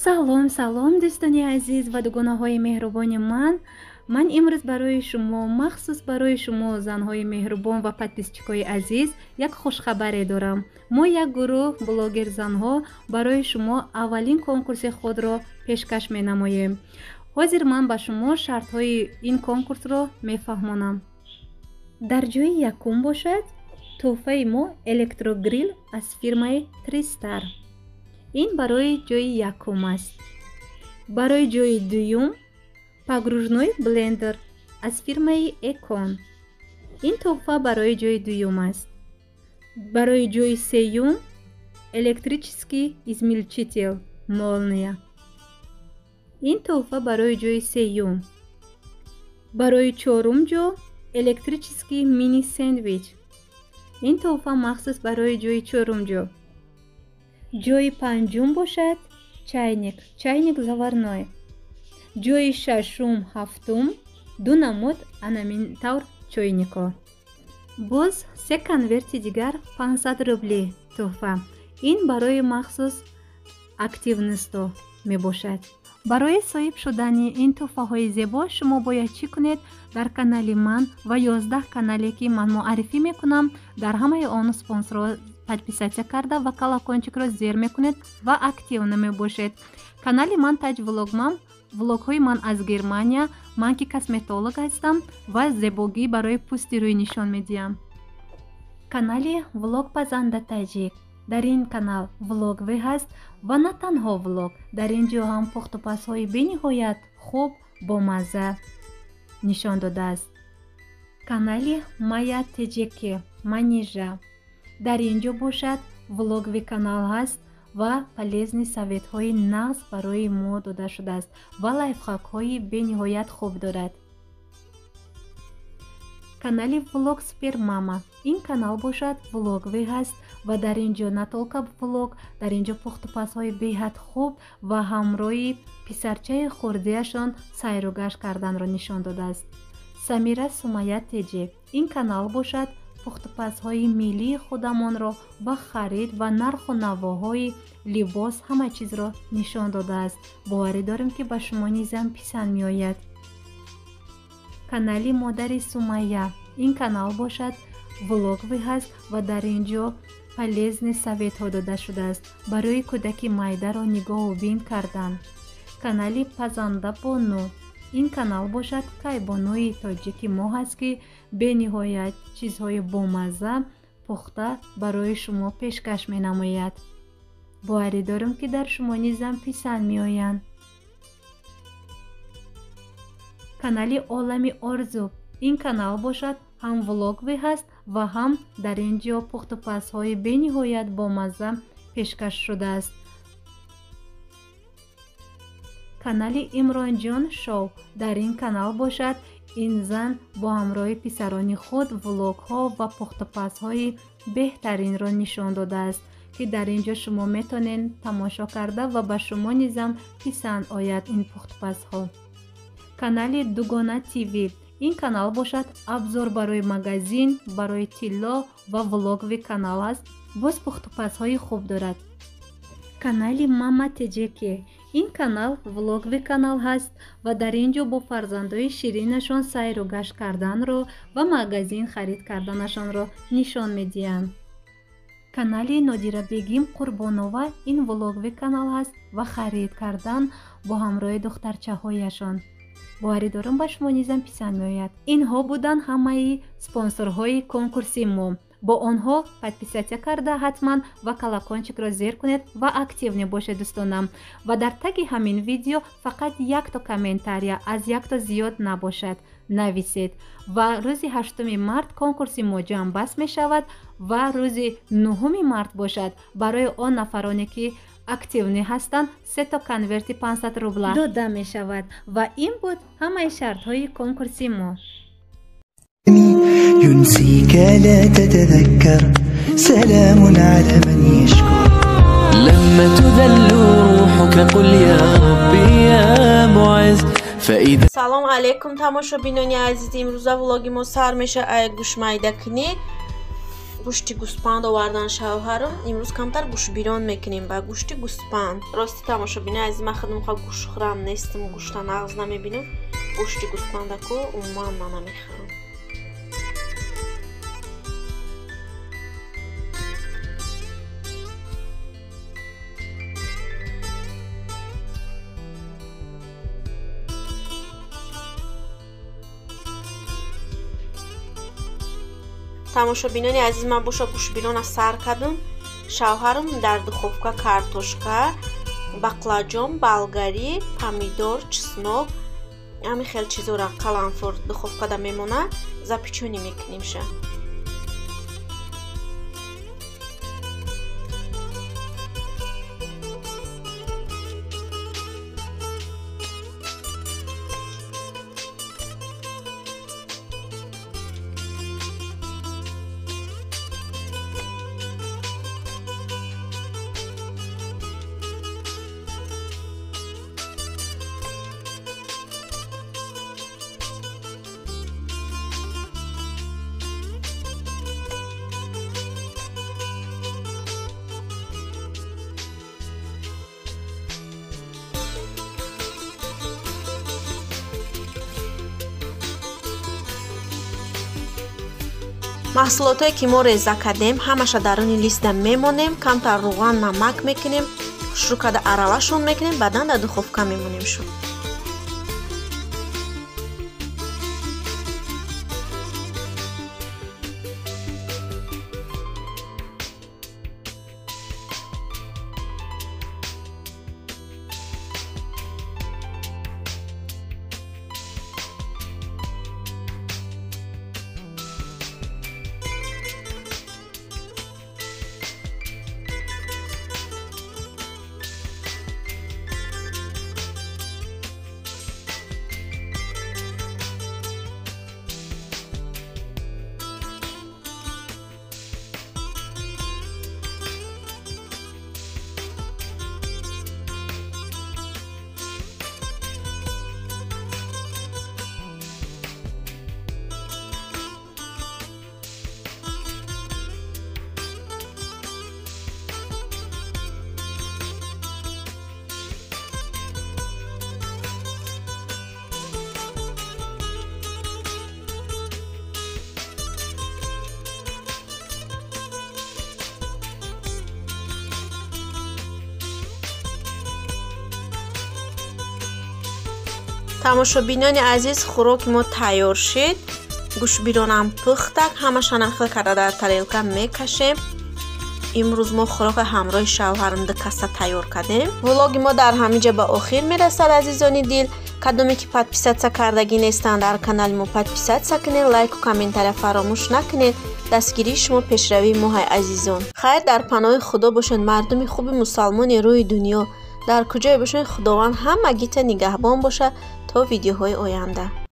Салом, салом, дӯстони азиз ва дугонаҳои меҳрубони ман. Ман имрӯз барои шумо, махсус барои шумо, занҳои меҳрубон ва подписчикои азиз, як хушхабаре дорам. Мо як гурӯҳ блогерзанҳо барои шумо аввалин конкурси худро пешкаш менамоем. Ҳозир ман ба шумо шартҳои ин конкурсро мефаҳмонам. Дар ҷои якум бошад тӯҳфаи мо электрогрил аз фирмаи Тристар. Ин барои ҷои якум аст. Барои ҷои дуюм погружной блендер аз фирмаи Экон. Ин тӯҳфа барои ҷои дуюм аст. Барои ҷои сеюм электрический измельчитель Молния. Ин тӯҳфа барои ҷои сеюм. Барои чорум ҷо электрический мини сэндвич. Ин тӯҳфа махсус барои ҷои чорум ҷо. Ҷои панҷум бошад чайник, чайник заварной. Ҷои шашум, ҳафтум ду намуд анамин тавр чойнико. Боз се конверти дигар 500 рубли тӯҳфа. Ин барои махсус активносто мебошад. Барои соҳиб шудани ин тӯҳфаҳои зебо шумо бояд чӣ кунед? Дар канали ман ва 11 канале ки ман муаррифӣ мекунам, дар ҳамаи он спонсорро подписаться карда ва колокольчикро зер мекунед ва активно мебошед. Канали ман Таҷ Влогмам, влогҳои ман аз Германия, ман ки косметолог ҳастам ва зебогӣ барои пӯсти рӯй нишон медиҳам. Канали Влог Пазанда Таҷик. Дар ин канал влогве ҳаст ва на танҳо влог, дар ин ҷо ҳам пухтупазҳои бениҳоят хуб бомазза нишон додааст. Канали Мая Теҷеке Манижа. Дар ин ҷо бошад влогви канал ҳаст ва полезный советҳои нағз барои мо дода шудааст ва лайфхакҳои бениҳоят хуб дорад. Канали Влог Супермама. Ин канал бошад влогве ҳаст ва дар ин ҷо на только влог, дар ин ҷо пухтупазҳои беҳад хуб ва ҳамроҳи писарчаи хурдиашон сайру гашт карданро нишон додааст. Самира Сумая Теҷе. Ин канал бошад пухтупазҳои миллии худамонро ва харид ва нарху навоҳои либос ҳама чизро нишон додааст. Боварӣ дорем, ки ба шумо низам писанд меояд. Канали Модари Сумайя. Ин канал бошад влогве ҳаст ва дар ин ҷо полезный советҳо дода шудааст барои кӯдаки майдаро нигоҳубин кардан. Канали Пазанда Бону. Ин канал бошад кайбонуи тоҷики мо ҳаст, ки бениҳоят чизҳои бомазза пухта барои шумо пешкаш менамояд. Боварӣ дорем, ки дар шумо низам писанд меоянд. Канали Олами Орзу. Ин канал бошад ҳам влогве ҳаст ва ҳам дар ин ҷо пухтупазҳои бениҳоят бомазза пешкаш шудааст. Канали Имронҷон Шоу. Дар ин канал бошад ин зан бо ҳамроҳи писарони худ влогҳо ва пухтупазҳои беҳтаринро нишон додааст, ки дар ин ҷо шумо метавонед тамошо карда ва ба шумо низам писанд ояд ин пухтупазҳо. Канали Дугона ТВ. Ин канал бошад обзор барои магазин, барои тилло ва влогви канал аст. Боз пухтупазҳои хуб дорад. Канали Мама Теҷеке. Ин канал влогви канал ҳаст ва дар ин ҷо бо фарзандои ширинашон сайру гашт карданро ва магазин харид карданашонро нишон медиҳанд. Канали Нодирабегим Қурбонова. Ин влогви канал ҳаст ва харид кардан бо ҳамроҳи духтарчаҳояшон. Боварӣ дорам, ба шумо низам писанд меояд. Инҳо буданд ҳамаи спонсорҳои конкурси мо. Бо онҳо подписаться карда ҳатман ва колокольчикро зер кунед ва активный бошед, дӯстонам. Ва дар таги ҳамин видео фақат якто комментария, аз якто зиёд набошад, нависед. Ва рӯзи 8 март конкурси мо ҷамъбаст мешавад ва рӯзи 9 март бошад барои он нафароне ки активный ҳастанд, сето конверти 500 рубла дода мешавад. Ва ин буд ҳамаи шартҳои конкурси мо. ينسيك لا تتذكر، سلام على من يشكر. لما تذل روحك قل يا ربي يا معز فإذا Салом алейкум, тамошобинони азиз. Имрӯза влоги мо сар меша ай гӯшмайдакунӣ. Гӯшти гӯспанд овардан шавҳарам. Имрӯз камтар гӯшбирон мекунем ба гӯшти гӯспанд. Рости тамошобини азиз, ман худам ха гӯшхӯрам нестам, гӯшта нағз намебинам. Гӯшти гӯспандаку умуман ман намехӯрам. Тамошобинони азиз, ман боша гӯшбирона сар кардам. Шавҳарам дар духовка картошка, баклаҷон, болгарӣ, помидор, чеснок, ҳамин хел чизора каланфор духовкада мемона, запечёнӣ мекунимша. Маҳсулотое ки мо реза кардем, ҳамаша даруни листа мемонем, камтар рӯған намак мекунем, хушрӯ карда аравашон мекунем, баъдан дар духовка мемонемшон. Тамошобинони азиз, хӯроки мо тайёр шид. Гӯшбиронам пухтак, ҳамашанам хел карда дар тарелка мекашем. Имрӯз мо хӯрока ҳамроҳи шавҳарам ду каса тайёр кардем. Влоги мо дар ҳамин ҷо ба охир мерасад, азизони дил. Кадоме ки подписаться кардагӣ нестанд, дар канали мо подписаться кунед, лайку комментария фаромӯш накунед. Дастгирии шумо пешравии моҳай азизон. Хайр, дар паноҳи Худо бошед, мардуми хуби мусалмони рӯи дунё. Дар куҷое бошед, Худованд ҳамагита нигаҳбон бошад то видеоҳои оянда.